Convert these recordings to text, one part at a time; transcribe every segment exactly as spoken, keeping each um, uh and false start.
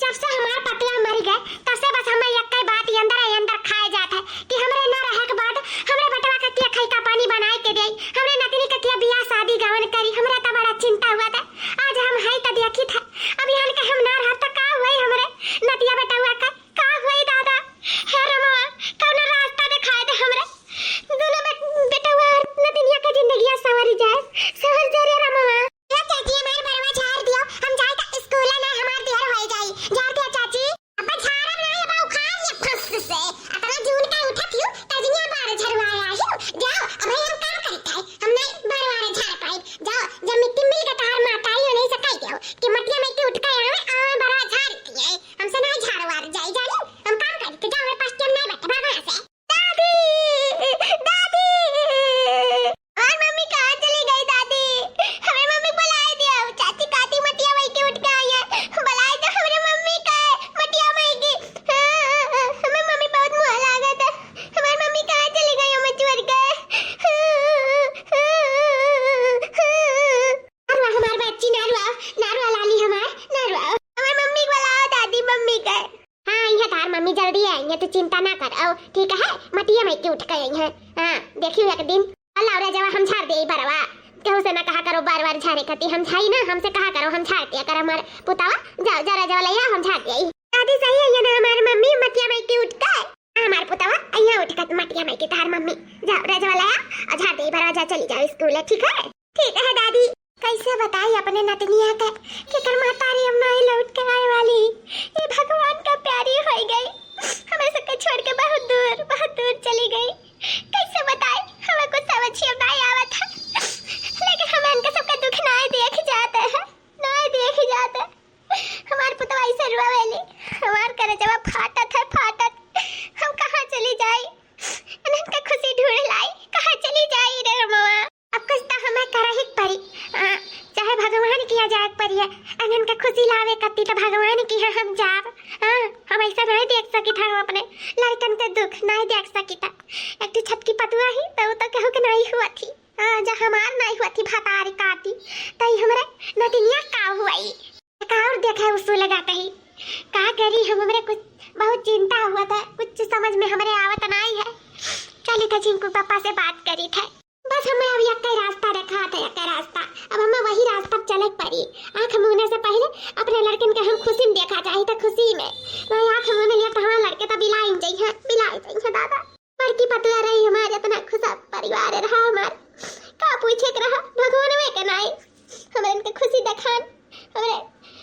तब से हमार पतुआ मरि गए, तब से बस हमें यक्कै बात अंदर ही अंदर खाए जात है कि हमरे ना रहे के बाद हमरे बेटवा का किया खइका पानी बनाए के देई, हमरे नतिनी का किया बियाह शादी गवन करी, हमरे तो बड़ा चिंता हुआ था। आज हम है तो देखी था, अब यहाँ के हम ना रह तो का हुई हमरे नतिया बेटवा का, का हुई दादा? हे रमवा, कौनो रास्ता दिखाए दे हमरे, दोनों बे-, बेटवा और नतिनिया के जिंदगिया संवर जाए, संवर जाए रे रमवा। ए चाची, हमार बरवा झाड़ दियो, हम जाए त स्कूल ना, हमार देर होई जाई। झाड़ दियो चाची। अब झाड़ब ना, अब उखाड़ ले फुस से। अतना जून का उठत हियो, तजनिया बार झड़वाए आहियो। जाओ, अब हम काम करत है, हम नहीं बरवा झाड़ पाई। जाओ, जब मिट्टी मिल गई तहार माताई, उन्हें से कह दियो कि मटिया में के उठ के आवे, आवे बरवा झाड़ दिए। हमसे नहीं झाड़वार जाई, जानी, हम काम करत, जाओ, हमारे पास टाइम नहीं बैठे, भागो यहाँ से। दादी, दादी, हमार मम्मी कहाँ चली गई दादी? हमार मम्मी बुलाए दियो, चाची काती मटिया वही के उठ के आई है, बुलाए दो हमारे मम्मी का, मटिया वही की। हमार मम्मी बहुत मुँह लागत है, हमार मम्मी कहाँ चली गई, हम छोड़ के? ना रुआ हमार बच्ची, ना रुआ, ना रुआ लाली हमार, ना रुआ। हमार मम्मी को बुलाओ दादी, मम्मी का। हाँ, आई है तार मम्मी, जल्दी आई है, तू चिंता ना कर। आओ, ठीक है, मटिया में के उठ के आई है। हाँ, देखियो एक दिन। अल्लाह रे जवा हम झाड़ दे बरवा। केहू से ना कहा करो बार बार झाड़े खाती, हम झाई ना, हमसे कहा करो, हम झाड़ दिया कर हमार पुतावा। जाओ, जरा जवा ले आओ, हम झाड़ दे आई। दादी सही है ये ना हमार मम्मी, मटिया में के उठ के। हाँ, हमार पुतावा, यहाँ उठ के मटिया में के तार मम्मी। जाओ, रजवा ले आओ, और झाड़ दे बरवा, जा चली जाओ स्कूल, ठीक है? ठीक है दादी। कैसे बताई अपने नतनिया का कि कर महतारी अब नाई लौट के आए वाली। ये भगवान का प्यारी होई गई, हमें सबके छोड़ के बहुत दूर, बहुत दूर चली गई। कैसे बताई, हमें कुछ समझ में नाई आवत है, लेकिन हमें इनके सबके दुख नाई देख जाते हैं, नाई देख जाते। हमार पुतवा ऐसे रोवेली, हमार करेजवा फाटत है, फाटत। हम कहाँ चली जाई, इनके खुशी ढूंढ लाई, कहाँ चली जाई रे रमवा? अब कुछ तो हमें करही के परी, हाँ, चाहे भगवान किया जाए के परी है। अनन के खुशी लावे कत्ती तो भगवान की है हम जाब। हाँ, हम ऐसा नहीं देख सकी था, हम अपने लड़कन के दुख नहीं देख सकी था। एक ठो छटकी पतुआ ही तो, वो तो केहू के नहीं हुआ थी। हाँ, जो हमार नहीं हुआ थी भतारी काटी, तो ये हमरे नतिनिया का हुआ ही। एक और देखे उसू लगा कही, का करी हम, हमरे कुछ बहुत चिंता हुआ था, कुछ समझ में हमरे आवत नहीं है। चली था झिंकू पापा से बात करी था। बस हमें अब यक्के रास्ता रखा था, यक्के रास्ता। अब हमें वही रास्ता चले के पड़ी। आँख मूंदे से पहले अपने लड़कन के हम खुशी में देखा चाही था, खुशी में। वही आँख मूंद लिया तो हमारे लड़के तो बिलाइन जइहैं, बिलाइन जइहैं दादा। बड़की पतुआ रही हमारे, इतना खुशा परिवार रहा हमार, का पूछे के रहा, भगवान में के नाई। हमरे इनके खुशी देखान, हमरे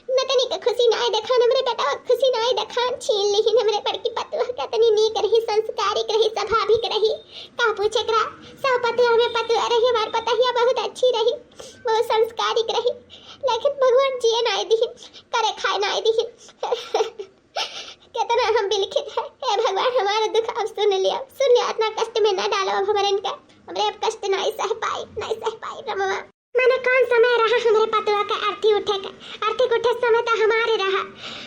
नतनी के खुशी नाई देखान, हमरे बेटा के खुशी नाई देखान, छीन लिहिन हमरे बड़की पतुआ के। इतनी नीक रही, संस्कारिक रही, स्वाभाविक रही, का पूछे के रहा। सब पतुआ में पतुआ रही, हमार पतहिया बहुत अच्छी रही, बहुत संस्कारिक रही, लेकिन भगवान जिए नाई दिहिन, करे खाए नाई दिहिन। कितना हम बिलखित है, हे भगवान, हमारे दुख अब सुन लिया, सुन लिया, इतना कष्ट में ना डालो अब हमरे इनका, हमरे अब कष्ट नाई सह पाई, नाई सह पाई रमवा। माने कौन समय रहा हमरे पतुआ के अर्थी उठे के? अर्थी उठे समय तो हमारे रहा,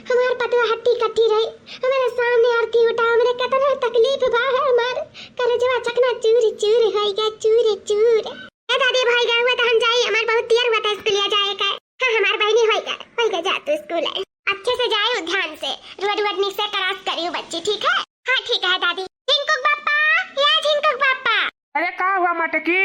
हमार पतुआ हट्टी कट्टी रही, हमारे सामने अर्थी उठा, हमरे कितना तकलीफ बा है, हमार करेजवा चकना चूर चूर होई गया, चूर चूर। ए दादी, भाई गए हुए तो हम जाई, हमार बहुत देर हुआ था स्कूलिया जाए का। हाँ, हमार बहनी होई गए, होई गए, जा तू स्कूल है, अच्छे से जाए ध्यान से, रोड वोड निक से क्रॉस करियो बच्ची, ठीक है? हाँ ठीक है दादी। झिंकू पापा, या झिंकू पापा। अरे का हुआ मटकी?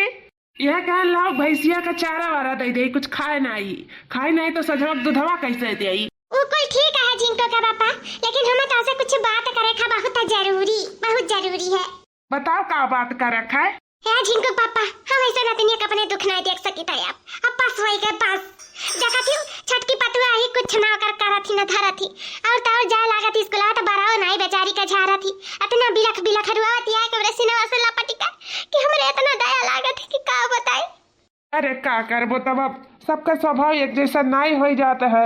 यह कह लाओ भैंसिया का चारा वारा दे दे, कुछ खाए नाई, खाए नाई तो सजवा के दूधवा कैसे दे? उ कुल ठीक है झिंकू के पापा, लेकिन हमें तो से कुछ बात करे का बहुत जरूरी, बहुत जरूरी है। बताओ का बात करे का है? हे झिंकू पापा, हम ऐसे नतनिया के अपने दुख नाई देख सकी था आप, अब बस होई गए बस। देखत ही छटकी पतुआ ही कुछ ना कर करत ही ना धरत ही, और तो और जाए लागत ही स्कूल तो बराओ नाई बेचारी का झारत ही, इतना बिलख बिलख रुआवत ही आए हमरे सिनवा से लपटी का कि हमरे इतना दया लागत है कि का बताई। अरे का करबो तब, अब सबका स्वभाव एक जैसा नाई होई जात है।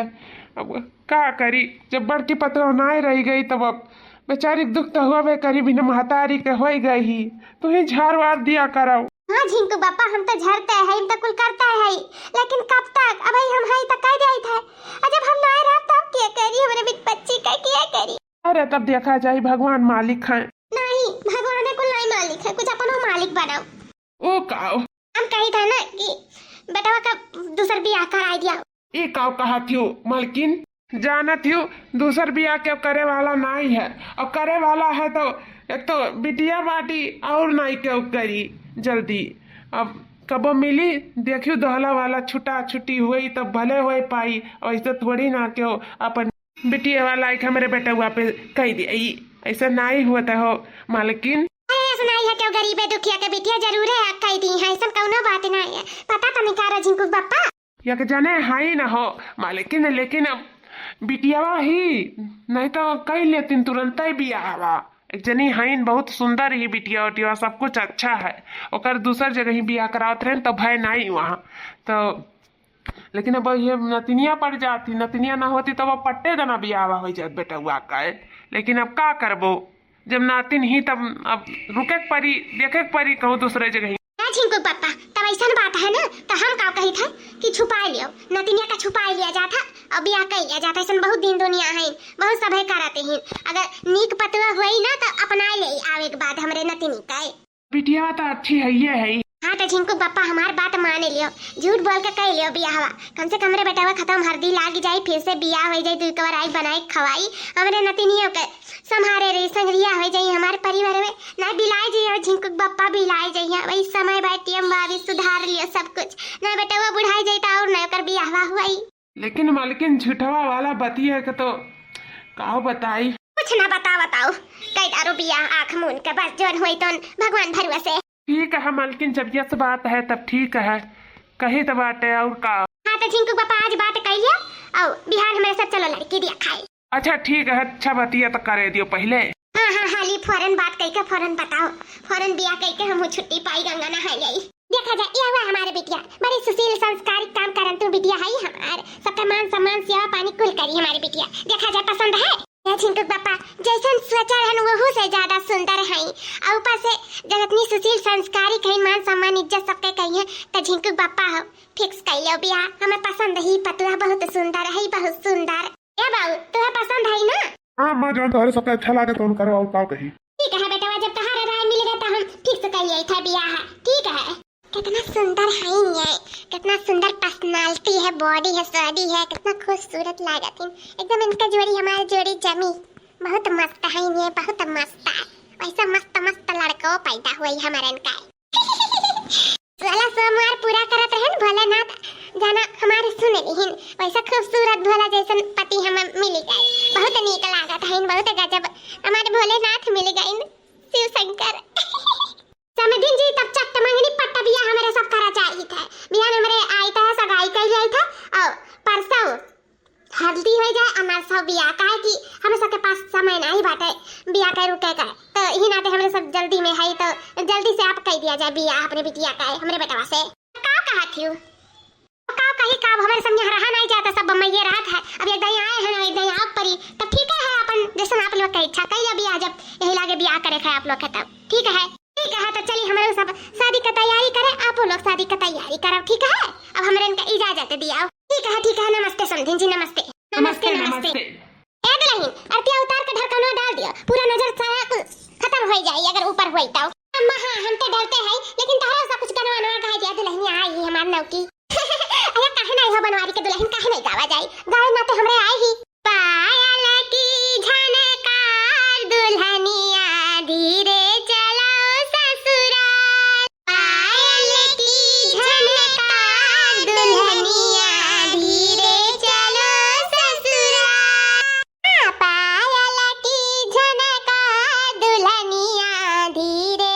अब का करी, जब बड़की पतोह नाई रही गई तब अब बेचारी के दुख तो होबे करी, बिना महतारी के होई गई ही। तू ही झार वार दिया करौ। हाँ झिंकू बापा, हम तो झरते हैं, हम तो कुल करते हैं, लेकिन कब तक? अबही हम हई तो कह देइत है, और जब हम नाई रहब तब के करी, हमरे बिन बच्ची का के करी? अरे तब देखा जाई, भगवान मालिक हैं। नहीं, भगवान कुल नाई मालिक है, कुछ अपनो मालिक बनाओ। ओ काओ? हम कही था ना कि बेटवा का दूसर बियाह कराई दिया। ए काओ कहा थियो मालकिन? जानत हियो, दूसर बियाह केहू करे वाला नाई है, और करे वाला है तो एक तो बिटिया बाटी और नाई केहू करी जल्दी। अब कबो मिली, देखियो दोहला वाला छुटा छुटी हुई तब भले होए पाई, ऐसे थोड़ी ना केहू अपन बिटिया वाला एक हमरे बेटउआ पे कह दे। ई ऐसा नाई हुआ था हो मालकिन। अरे, ऐसा नाई है, केहू गरीबे दुखिया के बिटिया जरूरे कह दी है, ऐसा कौनो बात नाई है। पता तो नहीं का रहा झिंकू बप्पा। या के जाने हाई ना हो मालकिन, लेकिन अब बिटियावा ही नहीं तो कह लेतिन तुरंत ही बियाहवा। एक जनी हईन बहुत सुंदर ही बिटिया उटिया सब कुछ अच्छा है, ओकर दूसर जगह ही बियाह करावत रहे तो भय नाई वहाँ तो, लेकिन अब ये नतिनिया पड़ जाती, नतिनिया ना होती तब अब पट्टे दना बियाहवा हो जात बेटउआ का है। लेकिन अब का करबो, जब नातिन ही तब अब रुके के परी, देखे के परी कहूँ दूसरे जगह ही। ना झिंकू पापा, तब ऐसन बात है ना, तो हम का कही था कि छुपा लियो, नतिनिया का छुपा लिया जाता और बियाह कर लिया जाता। ऐसन बहुत दिन दुनिया है, बहुत सभे करते हैं। अगर नीक पतवा हुई ना तो अपना ले आवे के बाद हमरे नतिनी का। बिटिया तो अच्छी है, ये है। हाँ तो झिंकू पापा हमार बात मान लियो, झूठ बोल के कह लियो बियाहवा। कम से कम हमरे बेटवा खत्म हरदी लाग जाई, फिर से बियाह हो जाई, दुई कवर आई बनाई खवाई, हमरे नतिनियों के संभारे रही, संगरिया हो जाई हमार परिवार में। ना बिलाए जाइए झिंकू बप्पा, बिलाए जाइए, वही समय बाटी हम भाभी सुधार लियो सब कुछ। ना बेटवा बुढ़ाई जाई तो और ना ओकर बियाहवा हुई। लेकिन मालकिन झूठवा वाला बतिया के तो का बताई। कुछ ना बता बताओ, कई दारू बियाह आँख मून के बस जोन हुई तो भगवान भरुआ से। ठीक है मालकिन, जब यस बात है तब ठीक है, कही तो बाटे और का। हाँ तो झिंकू पापा आज बात कह लिया, और बिहान हमारे साथ चलो लड़की दिया खाए। अच्छा ठीक है, अच्छा बतिया तो करे दियो पहले। हाँ हाँ, हाली फौरन बात कह के फौरन बताओ, फौरन बियाह कह के हम छुट्टी पाई गंगा नहाए आई। देखा जाए, ये हुआ हमारे बिटिया, बड़ी सुशील संस्कारिक काम करन तू बिटिया है हमार, सबका मान सम्मान सेवा पानी कुल करी हमारे बिटिया। देखा जाए पसंद है। ये झिंकू पापा जैसन सोचा रहन वहू से ज्यादा सुंदर है, और ऊपर से जब इतनी सुशील संस्कारिक है, मान सम्मान इज्जत सबके कही है, तो झिंकू पापा हो फिक्स कर लो बियाह, हमें पसंद ही पतुआ बहुत सुंदर है, बहुत सुंदर। ए बाऊ, तुहे पसंद है ना? हाँ माँ जान, तोहरे सबके अच्छा लागे तो उनकर और का कही। ठीक है बेटवा, जब तोहरे राय मिल गए तो हम फिक्स कर लिए था बियाह, ठीक है। कितना सुंदर है ये, कितना सुंदर पर्सनालिटी है, बॉडी है, सॉडी है, कितना खूबसूरत लागत है एकदम। इनका जोड़ी हमारी जोड़ी जमी, बहुत मस्त है ये, बहुत मस्त है। वैसा मस्त मस्त लड़को पैदा हुई हमारे इनका। साला सोमवार पूरा करत रहन भोलेनाथ, जाना हमारे सुन लिहिन, वैसा खूबसूरत भोला जैसन पति हम मिल गए। बहुत नीक लागत है, बहुत गजब हमारे भोलेनाथ मिल गए, शिव शंकर। समधिन जी तब चट्ट मंगनी पट्टा बियाह हमारे सब करा चाहिए था। बिहान हमारे आई था, सगाई कर आई था, और परसों हल्दी हो जाए, अनार सब बियाह, काहे कि हमें सबके पास समय नहीं बाटे बियाह के रुके का, तो यही नाते हमरे सब जल्दी में है, तो जल्दी से आप कह दिया जाए बियाह अपने बिटिया का, हमरे बेटवा से। का कहा थी? का कही का, अब हमारे संग यहाँ रहा नहीं जाता, सब बम्बई रहत है। अब एक दाई आए हैं, एक दाई आप परी, तब ठीक है, अपन जैसन आप लोग का इच्छा कही बियाह, जब यही लागे बियाह करे है आप लोग के तब ठीक है। ठीक है, तो चलिए हम लोग सब शादी का तैयारी करें, आप लोग शादी का तैयारी करो, ठीक है? अब हमरे इनका इजाजत दिया। ठीक है, ठीक है, नमस्ते समधिन जी, नमस्ते। नमस्ते, नमस्ते। नमस्ते। ए दुल्हन, अरतिया उतार के ढरकनवा डाल दियो, पूरा नजर सारा कुछ खत्म हो जाई अगर ऊपर होई तो। अम्मा हाँ, हम तो डरते हैं, लेकिन तोहरा सब कुछ गनवा नवा गा दिया, दुल्हनिया आई ही हमार नौकी। अरे काहे नहीं हो बनवारी के दुल्हन, काहे नहीं गावा जाई? गावे ना तो हमरे आई ही। पायल की झनकार दुल्हनिया धीरे चलो ससुराल। पायल की झनकार दुल्हनिया धीरे चलो ससुराल। पायल की झनकार दुल्हनिया धीरे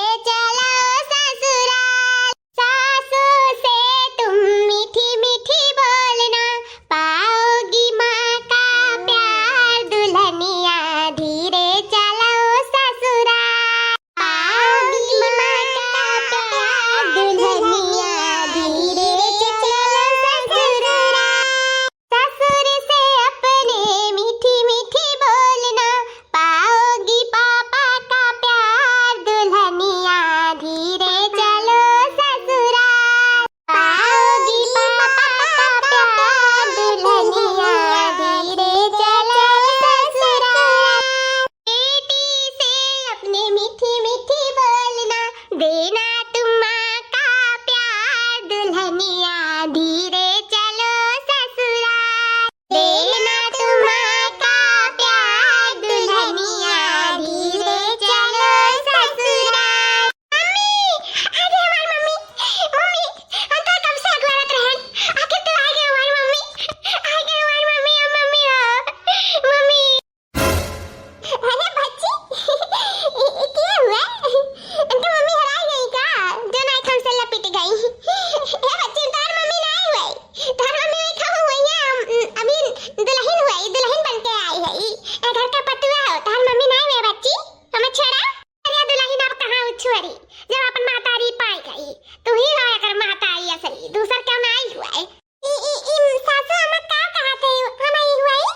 घर का पतुआ हो, तोहर मम्मी नाई हुए बच्ची, हमें छोड़ा। अरे दुलहिन, अब कहाँ उ छोरी, जब अपन महतारी पाई गई, तू ही हो एकर महतारी असली, दूसर क्यों नाई हुआ है? ई, ई, ई सासू अम्मा का कहत है, हम ही हुआ है?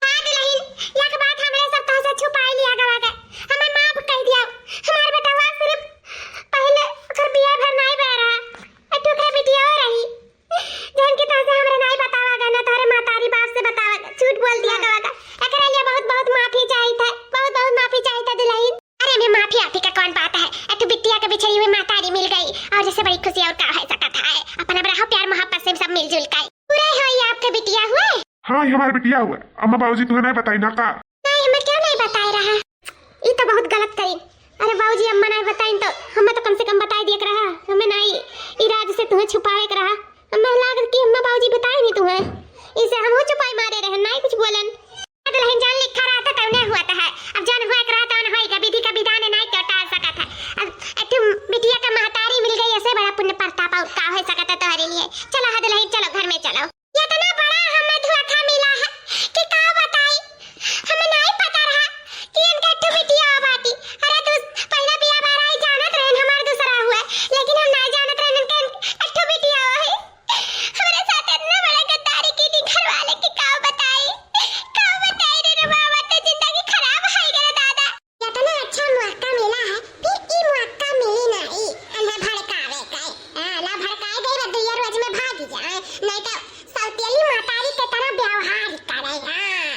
हाँ दुलहिन, एक बात हमरे सब तोहसे छुपाई लिया गवा गए, हमें माफ कर दिया। हमार बेटवा सिर्फ पहले ओकर बिया भर नाई बह रहा, एक ठो ओकरे बिटिया रही, जौन की तोहसे हमरे नाई बतावा गा, ना तोहरे महतारी बाप से बतावा गा, झूठ बोल दिया गवा गा। एकरे लिए बहुत बहुत माफी चाहित है, बहुत बहुत माफी चाहित है दुलहिन। अरे, में माफी आफी का कौन बात है, एक ठो बिटिया के बिछड़ी हुई महतारी मिल गई और जैसे बड़ी खुशी और का हो सकत है। अपन अब रहो प्यार मोहब्बत से सब मिलजुल के। पूरे होई आपके बिटिया हुए? हाँ, ये हमारे बिटिया हुए। अम्मा बाबूजी तुम्हें नहीं बताई ना का? नहीं, हमें क्यों नहीं बताए रहा? ई तो बहुत गलत करी। अरे बाबूजी, अम्मा नहीं बताइन तो हमें तो कम से कम बताई दिया के रहा। हमें नहीं ई राज से तुम्हें छुपावे के रहा। हमें लागत कि अम्मा बाबूजी बताए नहीं तुम्हें, इसे हम छुपाई मारे रहे, नहीं कुछ बोलन। दुलहिन, जौन लिखा रहा था तौने हुआ था है। अब जौन हुआ के रहा तौन होई गए, विधि का विधान है, नहीं तो टाल सकत है। अब एक ठो बिटिया का महतारी मिल गई, ऐसे बड़ा पुण्य प्रताप और का हो सकत है तोहरे लिए। चलो हाँ दुलहिन, चलो घर में चलो। इतना बड़ा हमें धोखा मिला है कि का बताई, हमें नहीं पता रहा कि इनका एक ठो बिटिया बाटी। अरे तू पहले बिया बाराई जानत रहन हमार दूसरा हुआ, लेकिन हम नहीं जानत रहन इनका एक ठो बिटिया है। हमरे साथ इतना बड़ा गद्दारी की थी घर वाले की, का बताई, का बताई रे, रे बाबा, तो जिंदगी खराब है रे दादा। इतना अच्छा मौका मिला है, फिर ई मौका मिली नहीं। अन्ना भड़कावे का, हाँ, ला भड़काए दे, बस दुइया रोज में भाग जाए, नहीं तो सौतेली महतारी के तरह व्यवहार करे, हाँ।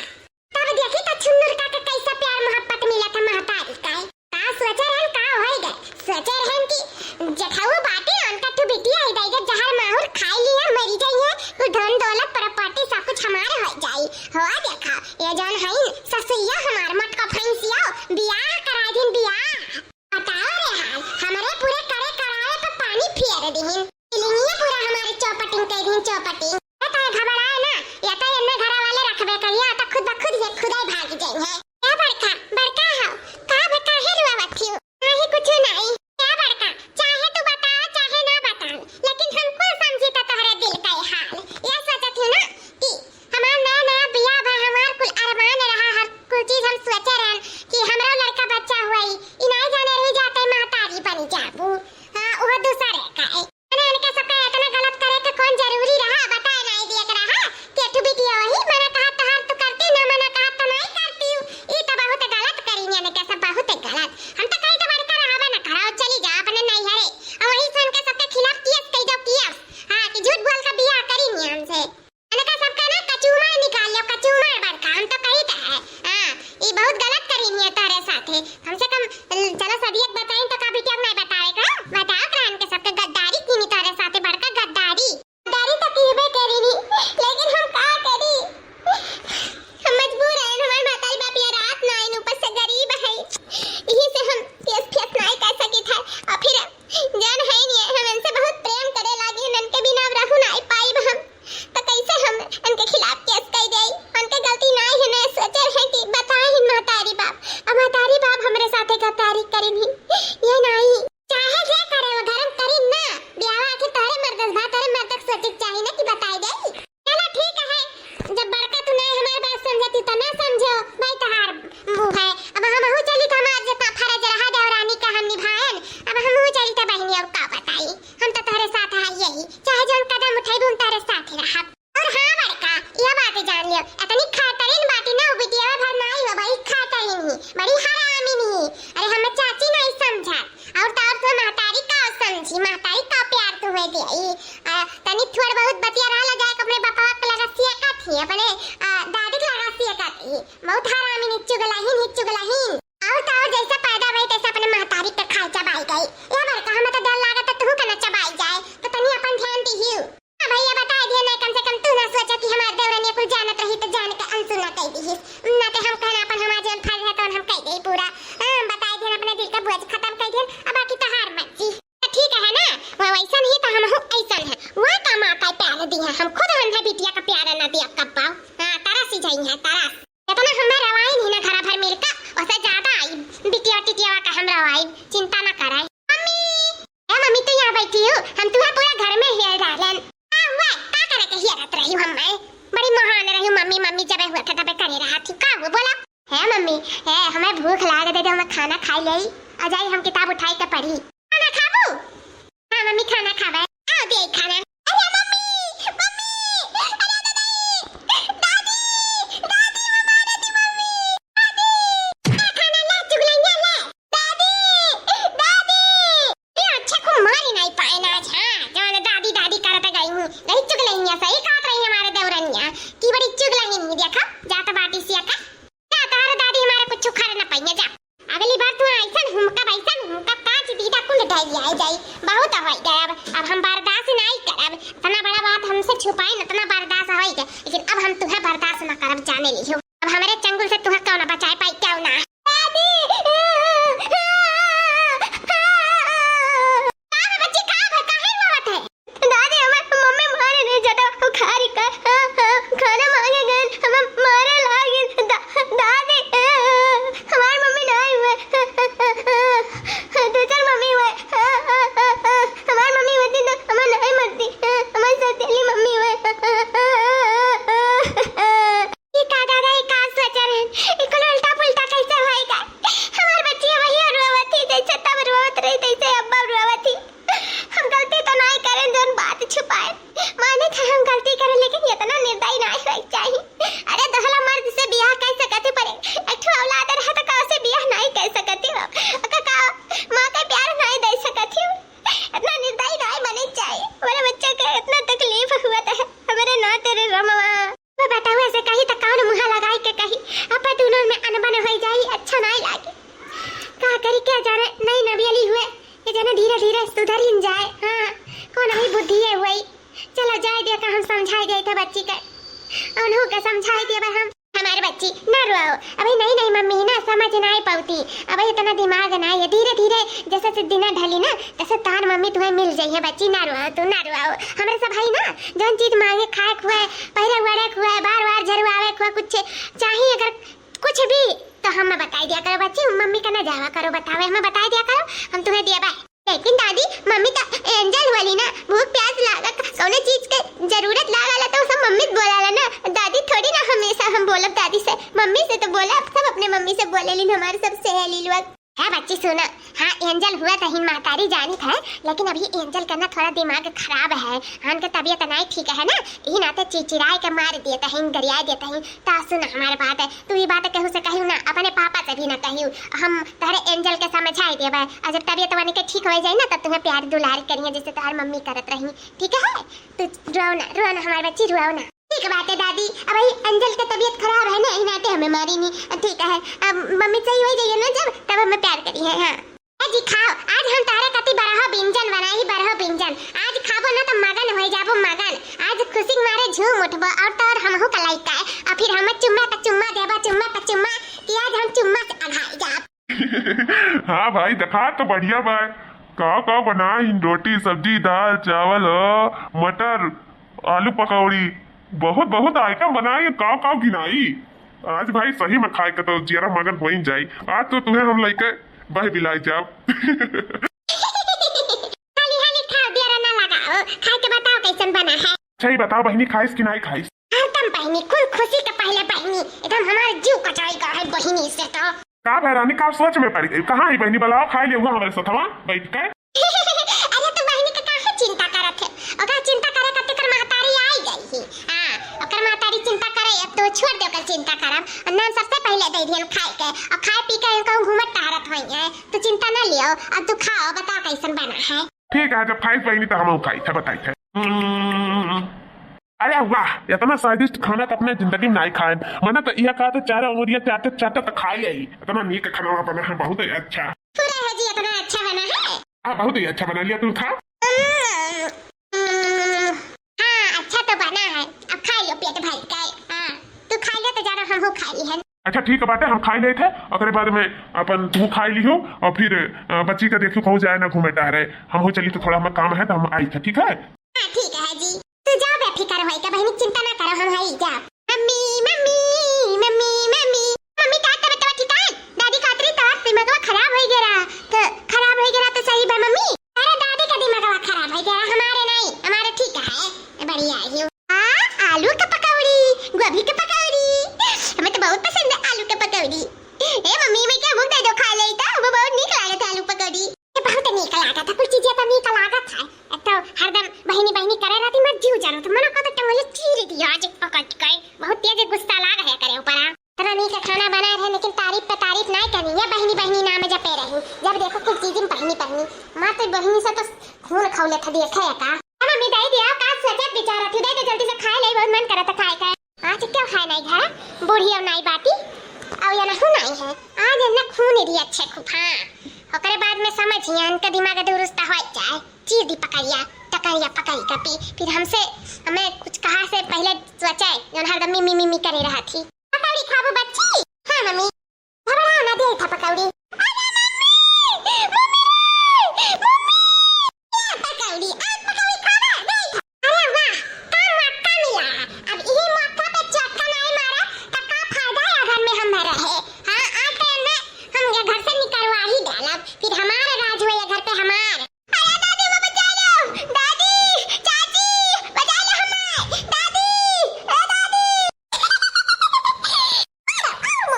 तब देखी तो छुन्नुर का के कैसे प्यार मोहब्बत मिला था महतारी का। का सोचे रहन, का होई गए? सोचे रहन कि जेठऊ बाटे, उनका ठू बिटिया ही दई दे, जहर माहुर खाई लिया, मरी जाई है, कुल धन दौलत प्रॉपर्टी सब कुछ हमारे हो जाई। हो देखा, ये जौन है ससुइया हमार मोटका भैंसिया, बियाह कराई दिन बियाह। बताओ रे हाल, हमरे पूरे करे करावे पे पानी फेर दिहिन। इलिंगिया पूरा हमारे चौपटिंग कर दिहिन, चौपटिंग। या तो घबराए ना, या तो एन्ने घरा वाले रखबे करिया, तो खुद ब खुद ये खुदाई भाग जाई है। क्या बड़का, बड़का हो, का बे, काहे रुआवत हियो? नहीं, कुछ नहीं। क्या बड़का, चाहे तू बताओ, चाहे ना बताओ, लेकिन हम कुल समझी तो तोहरे दिल का ये हाल। ये सोचत ही ना कि हमार नया नया बियाह भा, हमार कुल अरमान रहा, हर कुल चीज हम सोचे रहन कि हमरो लड़का बच्चा हुई, ई नहीं जाने रही जाते महतारी बनी जाबू। हाँ, वो दूसरे का है। अरे, इनके सबके इतना गलत करे के कौन जरूरी रहा? बताए नहीं दिए के रहा कि एक ठो बिटिया वही, मना कहा तहार तू करती, ना मना कहा तो नहीं करती। ई तो बहुत गलत करी इनके सब, बहुत गलत। हम तो कही तो बड़का रहा ना, घरा चली जा अपने नैहरे, और वहीं से इनके सबके खिलाफ केस कह दो, केस। हाँ, कि झूठ बोल के बियाह करी नहीं हमसे। इनका सबका ना कचूमर निकाल लो, कचूमर बड़का, हम तो कही तो है। हाँ, ई बहुत गलत करी नहीं है तोहरे साथे। कम से कम, चलो सदियक बताइन तो का बिटिया नहीं बतावे का? बताओ तो इनके सबके गद्दारी कीनी तोहरे साथे, बड़का गद्दारी। गद्दारी तो कीबे करी नहीं, लेकिन हम का करी? हम मजबूर हैं, हमारे माता बाप ये रात ना आइन, ऊपर से गरीब है, यही से हम केस फेस नहीं कर सकी था। और फिर जान है नहीं, हम इनसे बहुत प्रेम करे लागे, इनके बिना अब रहू नहीं पाइब हम। तो कैसे हम इनके खिलाफ केस कर दे? इनके गलती नहीं है, मैं सोचे रहे कि बताए ही महतारी बाप, अब महतारी बाप हमरे साथे गद्दारी करें ही, ये नहीं। चाहे जे करे वो धर्म करी ना, ब्याह आखिर तोहरे मर्द से भा, तोहरे मर्द के सोचे के चाही ना कि बताई दे। चलो ठीक है, जब बड़का तू नहीं हमारे बात समझती तो ना समझो, भाई तोहार मुँह है। अब हम हूँ चली तो हमार जितना फर्ज रहा देवरानी का हम निभाएन, अब हम हूँ चली तो बहनी अब का बताई, हम तो तोहरे साथ है यही, चाहे जौन कदम उठाई हम तोहरे साथ ही रहब। और हाँ बड़का, यह बात जान लियो, इतनी खतरीन बाटी ना, वो बिटिया भर नहीं हो भाई, खतरीन ही, बड़ी हरामी नहीं। अरे हम चाची नहीं समझा, और तो और तो महतारी का समझी, महतारी का प्यार तुम्हें दे। आ, तनी थोड़ बहुत बतिया रहा लगा के अपने बापा के लगा सिया का थी, अपने, आ, दादी के लगा सिया का थी। बहुत हरामी नी, चुगलाहीन ही चुगलाहीन। और तो और जैसा पैदा भई तैसा अपने महतारी के खाए चबाई गई। या बड़का, हमें तो डर लागत है तू के न चबाई जाए, तो तनी अपन ध्यान दिहियो। हाँ भैया, बताए दिया ना, कम से कम तू ना सोचा कि हमार देवरनिया कुल जानत रही तो जान के अनसुना कह दिहिस। ना तो हम कहना अपन हमार जौन फर्ज है तौन हम कह दे पूरा। हाँ, बताए दिया अपने दिल का बोझ खत्म कर दिया, अब बाकी तोहार मर्जी। तो ठीक है ना, वो वैसन ही तो हम हो ऐसन है। वह का माँ का प्यार दिया, हम खुद हम है बिटिया का प्यार ना दिया कब पाओ। हाँ, तरस ही जाई है, तरस। इतना हमें रवाई नहीं ना घरा भर मिलकर, उसे ज्यादा ए मम्मी, ए, हमें भूख लाग दे, दे, हमें खाना खाई लेई। आ जाई, हम किताब उठाई के पढ़ी। खाना खाबू? हाँ मम्मी, खाना खाबे। आओ दे खाना। अरे मम्मी, मम्मी, अरे दादी, दादी, दादी, वो मारे दी मम्मी, दादी, ए खाना ले, चुगलैया ले। दादी, दादी। ये अच्छा खूब मारी नाई पाए ना आज, हाँ, जौन दादी, दादी करत गई हूँ। यही चुगलैया सही कहत रही हमारे देवरनिया, कि बड़ी चुगलैनी, देखा, जात बाटी सिया का। जा, तोहरे दादी हमारे कुछ उखाड़ न पाइए, जा। अगली बार तू ऐसन हुमकब, ऐसन हुमकब, कांच दीदा कुल ढह जाए जाई। बहुत होई गए अब, अब हम बर्दाश्त नाई करब। इतना बड़ा बात हमसे छुपाए न, इतना बर्दाश्त होई गए, लेकिन अब हम तुम्हें बर्दाश्त न करब, जाने लियो। अब हमारे चंगुल से तुम्हें क्यों ना बचाए पाई, क्यों ना? दादी! का बा बच्ची, का बा, काहे रोवत है? दादी, हमार मम्मी मारे नहीं जाता, वो खा रही का, हाँ, हाँ, खाना मांगे गए, हमें मारे लागे, दा-, दादी, हमार मम्मी नहीं हुए, दूसर मम्मी हुए, हमार मम्मी होती तो हमें नहीं मरती, हमारी सौतेली मम्मी हुए। ई का दादा, ई का सोच रहन? ई कुल उल्टा पुल्टा कैसे होई गए? हमार बच्ची वही रोवत थी, जैसे तब रोवत रही, तैसे अब रोवत थी। हम गलती तो नाई करेन, जौन बात छुपाए। माने थे हम गलती करेन, लेकिन इतना निर्दयी नाई होई चाहिए। अरे, दोहला मर्द से बियाह कर सकत ही, पर एक ठो औलाद रहे तो का से बियाह नाई कर सकत ही हो? ओका का माँ के प्यार नाई दे सकत ही? इतना निर्दयी नाई बने चाहिए। हमारे बच्चा के इतना तकलीफ हुआ था, हमारे ना तेरे रमवा। वो बेटहुआ से कही त कौन मुँह लगाई के कही, अब दोनों में अनबन होई जाई, अच्छा नाई लागे। का करी, क्या जाने, नई नबियली हुए, ये जाने धीरे धीरे सुधरिन जाए। हाँ, कौन ही बुद्धि है हुई। चलो जाए दे, का हम समझाई दे थे बच्ची के, उन्हों के समझाई दे हम। हमारे बच्ची ना रोओ, अभी नई नई मम्मी ना समझ नाई पाउती, अभी इतना दिमाग नाई है, धीरे धीरे जैसे से दिना ढली ना, तैसे तार मम्मी तुम्हें मिल जाई है बच्ची, ना रोओ तू, ना रोओ। हमरे सब है ना, जौन चीज मांगे, खाए खुए, पहिरे ओढ़े खुए, बार बार झरुआवे खुए, कुछ चाहिए अगर कुछ भी, तो हमें बताई दिया करो बच्ची, मम्मी का ना जावा करो बतावे, हमें बताई दिया करो, हम तुम्हें दिया बा। लेकिन दादी, मम्मी तो एंजल वाली ना, भूख प्यास लागत, कौनो चीज के जरूरत लागल तो सब मम्मी से बोलाला ना। दादी थोड़ी ना हमेशा हम बोलब दादी से, मम्मी से तो बोलब, सब अपने मम्मी से बोलेलिन, हमारे सब सहेली लोग। है बच्ची सुना, हाँ एंजल हुआ तहिन महतारी जानित है, लेकिन अभी एंजल का ना थोड़ा दिमाग खराब है, हाँ उनका तबीयत नाई ठीक है ना, यही नाते चिचिराए के मार दिए तहिन, गरियाए दिए तहिन। ता सुन हमारे बात, तू ई बात केहू से कहियो ना, अपने पापा से भी ना कहियो। हम तहरे एंजल के समझाई देबे, और जब तबीयत वानी के ठीक हो जाई ना, तब तुम्हें प्यार दुलार करिए, जैसे तोहर मम्मी करत रही, ठीक है? तू रोओ ना, रोओ ना हमारे बच्ची, रोओ ना। ठीक बात है दादी, अब वही एंजल के तबीयत खराब है ना, यही नाते हमें मारी नहीं, ठीक है? अब मम्मी सही हो जाइए ना जब, तब हमें प्यार करिए, हाँ। ए जी खाओ, आज हम तोहरे खातिर बरहो व्यंजन बनाई, बरहो व्यंजन। आज खाबो ना तो मगन हो जाबो मगन। आज खुशी के मारे झूम उठबो और तोर हमहू का लइका है। और फिर हम चुम्मा का चुम्मा देबो, चुम्मा का चुम्मा, कि आज हम चुम्मा से अघाई जाब। हाँ भाई, देखा तो बढ़िया बा। का का बनाई, रोटी, सब्जी, दाल, चावल, मटर, आलू पकौड़ी, बहुत बहुत आइटम बनाई, काव काव गिनाई। आज भाई सही में खाए के तो जियरा मगन होइन जाई। आज तो तुम्हें हम लइके बह बिलाई जाब। हाली हाली खाओ, देर ना लगाओ, खाए के बताओ कैसन बना है। अच्छा ये बताओ बहिनी, खाइस कि नाई खाइस? हरदम बहिनी, कुल खुशी के पहले बहिनी, एकदम हमार जीव कचाई का है बहिनी से तो। का भय रानी, का सोच में पड़ गई? कहाँ है बहिनी? बुलाओ, खाए ले हुआ हमारे साथ, हवा बैठ के। अरे तू बहिनी के काहे चिंता करत है? ओकर चिंता करे खातिर ओकर महतारी आई गई ही। हाँ, ओकर महतारी चिंता करे, अब तो छोड़ दे ओकर चिंता करब। और नाम सबसे पहले दे दिहन खाए के, और खाए पी के कहूँ घूमत टहरत होई है। तू चिंता ना लियो, अब तू खाओ, बताओ कैसन बना है। ठीक है, जब खाइस बहिनी तो हम खाई थे, बताई थे। अरे वाह, इतना स्वादिष्ट खाना तो अपने जिंदगी में नहीं खाए। मने तो यह कहा था चार अंगुरिया चाटत चाटत तो खा ले। इतना नीक खाना बना है, बहुत ही अच्छा। पूरा है जी, इतना अच्छा बना है। हाँ, बहुत ही अच्छा बना लिया तू, खा। हम्म, हम्म, हाँ, अच्छा तो बना है, अब खा लियो पेट भर के। हाँ, तू खा लियो तो जाना हम हो खा ली है। अच्छा ठीक बाटे, हम खाई लेत है, ओकरे बाद में अपन तू खाई लियो और फिर, अ, बच्ची का देखियो कहूँ जाए ना घूमे टहरे। हम हो चली तो थोड़ा हमें काम है तो हम आई थे, ठीक है? हाँ, ठीक है जी। तू जा बेफिकर होई के बहिनी, चिंता ना करो, हम हई जा। मम्मी, मम्मी, मम्मी, मम्मी। मम्मी का तबीयत ठीक है? दादी खातरी तोर दिमागवा खराब होई गेरा। तो खराब होई गेरा तो सही बा मम्मी। अरे दादी का दिमागवा खराब होई गेरा, हमारे नहीं, हमारे ठीक है। बढ़िया है। आ, आलू का पकौड़ी, गोभी का पकौड़ी। हमें तो बहुत पसंद है आलू का पकौड़ी। बहिनी बहिनी नाम जपे रही, जब देखो कुल चीज में बहिनी बहिनी। माँ तो बहिनी से तो खून खौले था, देखे है का? ए मम्मी, दे दिया, का सोचत विचारत हूँ, दे दे जल्दी से खाए ले, बहुत मन करत है खाए का। आज क्या खाए नहीं घरा, बूढ़ी और नहीं बाटी, और ये नहु नहीं है, आज इन्हें खून ही दिया अच्छे खूब, हाँ। ओकरे बाद में समझिए, इनका दिमाग दुरुस्त हो जाए, चीर दी पकड़िया, टकरिया पकड़ी कपी, फिर हमसे, हमें कुछ कहा से पहले सोचे, जौन हरदम मी, मी, मी, मी करे रहा थी। पकौड़ी खाबू बच्ची? हाँ मम्मी। घबराओ ना, दे था पकौड़ी। अरे मम्मी, मम्मी रे, मम्मी। या पकौड़ी, आज पकौड़ी खाबा, दे था। अरे वाह, का मौका मिला। अब यही मौका पे चौका नहीं मारा, तो का फायदा है घर में हम रहे? हाँ, आज तो इन्हें हम ये घर से निकलवा ही डालब, फिर हमारा राज हुआ ये घर पे हमार। अरे दादी, वो बचा लो, दादी, चाची, बचा लो हमें, दादी, ए दादी। अरे,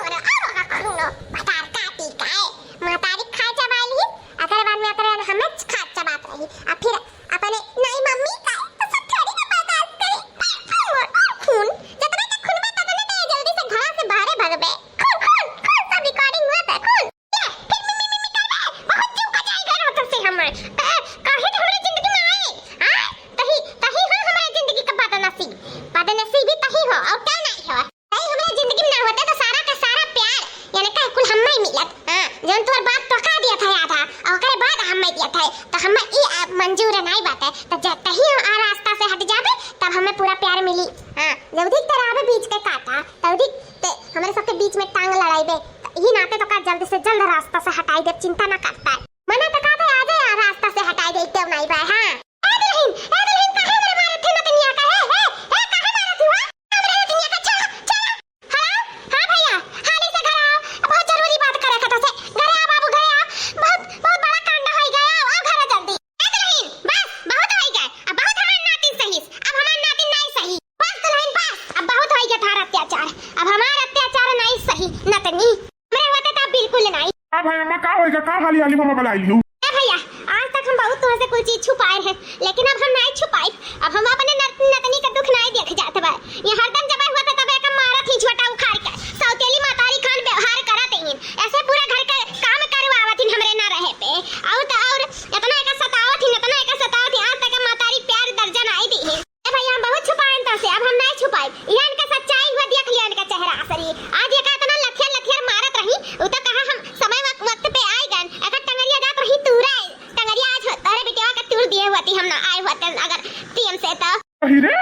अरे, अरे, अरे, अरे, अरे, भतार काटी का है? महतारी खा चबा ली, अगर बाद में अगर हमें खा चबात रही, अब फिर अपने नई मम्मी का तो सब थोड़ी ना बर्दाश्त करे। अरे, अरे, अरे, खून, जतना के खून बा, ततने ते जल्दी से घर से बाहरे भगबे। खून, खून, खून, सब recording हुआ था, खून। ले, फिर मिम्मी, मिम्मी करबे, बहुत जीव का जाई गए रहत से हमर। कहे, काहे तो हमरे जिंदगी में आए, हाँ? तही, तही हो हमरे जिंदगी का बदनसीब। बदनसीबी तही हो, और क्या नहीं हो? तही हमरे जिंदगी में ना होते तो सारा का सारा प्यार, यानी कहे कुल हम्मे ही मिलत, हाँ? जौन तोर बाप तो का दिया था आधा, और ओकरे बाद हम्मे दिया था, तो हम्मे ई, आ, मंजूर नहीं बात है। तो जब तही हम आ रास्ता से हट जाबे, तब हमें पूरा प्यार मिली, हाँ? जब देख तेरा आवे बीच के काटा, तब देख ते हमरे सबके बीच में टांग लड़ाई बे, तो यही नाते तो का जल्द से जल्द रास्ता से हटाई दे, चिंता ना करता है। मना तो का दे, आ जाए, आ रास्ता से हटाई दे, क्यों नहीं बा, हाँ? ए दुल्हन, ए दुल्हन, काहे हमरे मारत थे नतनिया का? हे, हे, हे, काहे मारत थे, हाँ? हमरे नतनिया का, छोड़ो, छोड़ो। हेलो, हाँ भैया, हाली से घर आओ, बहुत जरूरी बात करे खातिर से। घरे आओ बाबू, घरे आओ, बहुत, बहुत बड़ा कांड होई गया, आओ, आओ घरे जल्दी। ए दुल्हन, बस, बहुत होई गए, अब बहुत हमार नातिन सही, अब हमार नातिन नहीं सही। बस दुल्हन, बस, अब बहुत होई गया थार अत्याचार, अब हमार अत्याचार नहीं सही, नतनी। हमरे होते तो बिल्कुल नहीं। का भाई अम्मा, का होइगा? का हाली हाली मम्मा बुलाई लियो? ए भैया, आज तक हम बहुत तुमसे कुछ चीज छुपाए हैं, लेकिन अब हम नहीं छुपाई। अब हम अपने नत-, नतनी का दुख नहीं देख जात बा। ये हरदम जब हुआ था तब एक मारत ही झोटा उखाड़ के, सौतेली मातारी खान व्यवहार करत ही। ऐसे पूरा घर का काम करवावत ही हमरे ना रहे पे। और तो और इतना एक सतावत ही, इतना एक सतावत ही, आज तक मातारी प्यार दर्जा नहीं दी ही। ए भैया, हम बहुत छुपाएन तोसे, अब हम नहीं छुपाई। इहन के सच्चाई हुआ, देख लिया इनका चेहरा असली। आज ये का इतना लथियर लथियर मारत रही, उ तो कहा हम समय वक-, वक्त पे आई गन। अगर टंगरिया जात रही तूरा, टंगरिया आज हो, तोरे बिटिया के तूर दिए हुआ थी, हम ना आए हुआ तन अगर टीएम से तो। अही रे,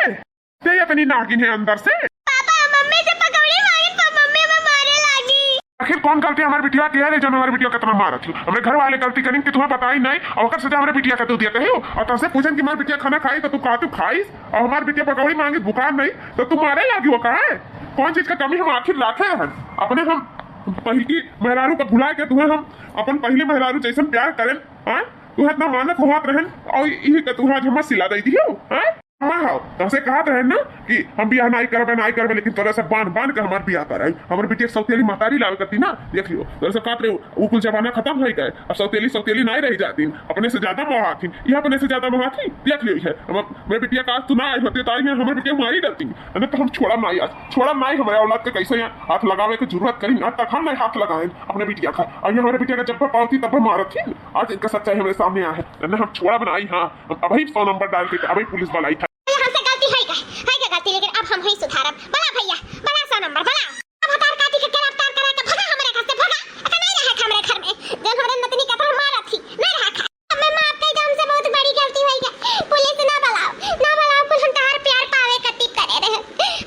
ते इतनी नागिन है अंदर से। पापा, मम्मी से पकौड़ी मांगिन, पर मम्मी हमें मारे लागी। आखिर कौन गलती हमारे बिटिया के है रे, जब हमारे बिटिया कितना मारत हो? हमरे घर वाले गलती करिन कि तुम्हें बताई नहीं, और ओकर सजा हमरे बिटिया का तू दिया कहे हो। और तुमसे पूछन कि हमारे बिटिया खाना खाई तो तू का तू खाई, और हमारे बिटिया पकौड़ी मांगी भुखार नहीं तो तू मारे लागी हो का है? कौन चीज का कमी हम आखिर राखे रहन? अपने हम पहली मेहरारू का भुला के तुम्हें हम अपन पहली मेहरारू जैसन प्यार करें, हाँ? तुम्हें इतना मानत होत रहन, और यही का तुम्हें आज हमार सिला दे दियो, हाँ? अम्मा हो, तोसे कहत रहे ना कि हम बियाह नाई करबे, नाई करबे, लेकिन तोरे से बांध, बांध के हमार बियाह कराई। हमर बिटिया सौतेली महतारी लावे करती ना, देख लियो, तोरे से कहत रहे, उ कुल जमाना खतम होइ गए, अब सौतेली, सौतेली नाई रही जातीन, अपने से ज्यादा मोहातीन, ये अपने से ज्यादा मोहातीन, देख लियो है। हम, मेरे बिटिया का आज तू ना आई होती, तो आज हमर बिटिया मारी डरती, है ना, तो हम छोड़ा नाई आज, छोड़ा नाई हमारे औलाद के कैसे यहाँ हाथ लगावे के जरूरत करी ना, तक हम नहीं हाथ लगाए अपने बिटिया का, और ये हमारे बिटिया का जब पावती तब मारत थी, आज इनका सच्चाई हमारे सामने आया है, है ना, हम छोड़ा बनाई, हाँ। अब अबही सौ नंबर डाल के अबही पुलिस वाला आई था। ये हमसे गलती है क्या? है क्या गलती? लेकिन अब हम ही सुधारब। बला भैया, बला सौ नंबर, बला। अब हतार काटी के गिरफ्तार करा के भगा हमारे घर से, भगा। अगर नहीं रहा था हमारे घर में, जब हमारे नतनी का तरह मारा थी, नहीं रहा था। हमें माफ कर दो, हमसे बहुत बड़ी गलती हुई है। पुलिस ना बुलाओ, ना बुलाओ, कुल हम तोहार प्यार पावे खातिर करे रहे।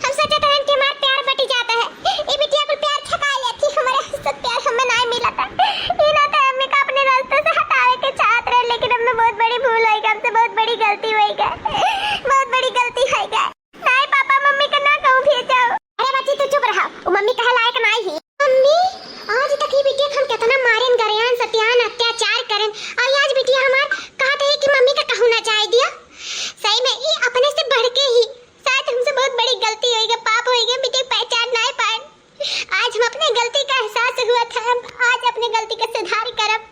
हम सोचत रहन कि हमार प्यार बटी जाता है। ई बिटिया कुल प्यार छका लेती, हमारे हंसत प्यार हमें नहीं मिला था। ई ना तो हमें का अपने रास्ते से हटावे के चाहत रहे, लेकिन हमें बहुत बड़ी भूल हुई, हमसे बहुत बड़ी गलती हुई है, बहुत बड़ी गलती हुई है। नहीं पापा, मम्मी का ना कहूँ भेजाओ। अरे बच्ची, तू चुप रहा, वो मम्मी कहे लायक नहीं है। मम्मी, आज तक ये बिटिया हम कितना मारेन, गरेन, सत्यान, अत्याचार करेन, और आज बिटिया हमार कहत है कि मम्मी का कहूँ ना जाए दिया। सही में ये अपने से बढ़ के ही शायद हमसे बहुत बड़ी गलती होइगा, पाप होइगा, बिटिया पहचान नहीं पाए। आज हम अपने गलती का एहसास हुआ था, हम आज अपने गलती का सुधार करब।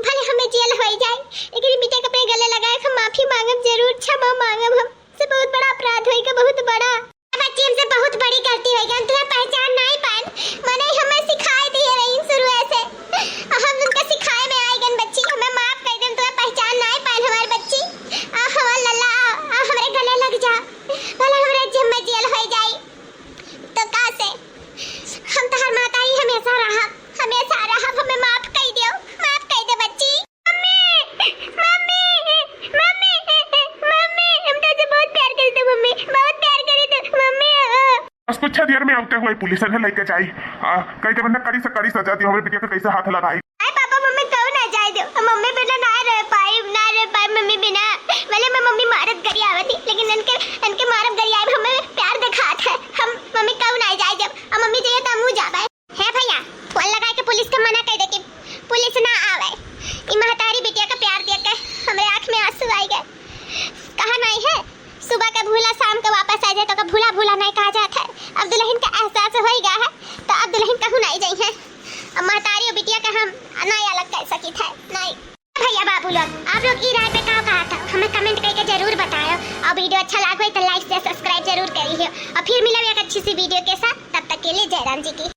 भले हमें जेल हो जाए, लेकिन बिटिया के अपने गले लगाए के माफी मांगब जरूर, क्षमा मांगब। हमसे बहुत बड़ा अपराध होइगा, बहुत बड़ा। बच्ची, हमसे बहुत बड़ी गलती होइगा, हम तुम्हें पहचान नहीं पाए। मने हमें सिखाए दिए रही शुरू से। अब तक वही पुलिस ने लेके जाई। आ, कहीं के बंदा कड़ी से कड़ी सजा दी, हमरे बिटिया के कैसे हाथ लगाई। अरे पापा, मम्मी कहूँ ना जाए दो, हम मम्मी बिना ना रह पाई, ना रह पाई मम्मी बिना। भले मैं मम्मी मारत गरियावत ही, लेकिन इनके, इनके मारब गरियाए हमें प्यार दिखात है। हम मम्मी कहूँ ना जाए जब, अब मम्मी जाइए तो हमहू जाबे। हे भैया, फोन लगा के पुलिस के मना कर दे कि पुलिस ना आवे। ई महतारी बिटिया का प्यार देख के हमरे आँख में आंसू आई गए। कहा नहीं है, सुबह का भूला शाम के वापस आ जाए, तो का भूला भूला नहीं कहा जात है। अब दुल्हन का एहसास हो ही गया है, तो अब दुल्हन कहूँ नहीं जाई है। अब महतारी और बिटिया का हम नहीं अलग कर सकी थे, नहीं। भैया बाबू लोग, आप लोग ई राय पे का कहा था, हमें कमेंट करके जरूर बतायो। और वीडियो अच्छा लाग होई तो लाइक से सब्सक्राइब जरूर करियो। और फिर मिलब एक अच्छी सी वीडियो के साथ, तब तक के लिए जय राम जी की।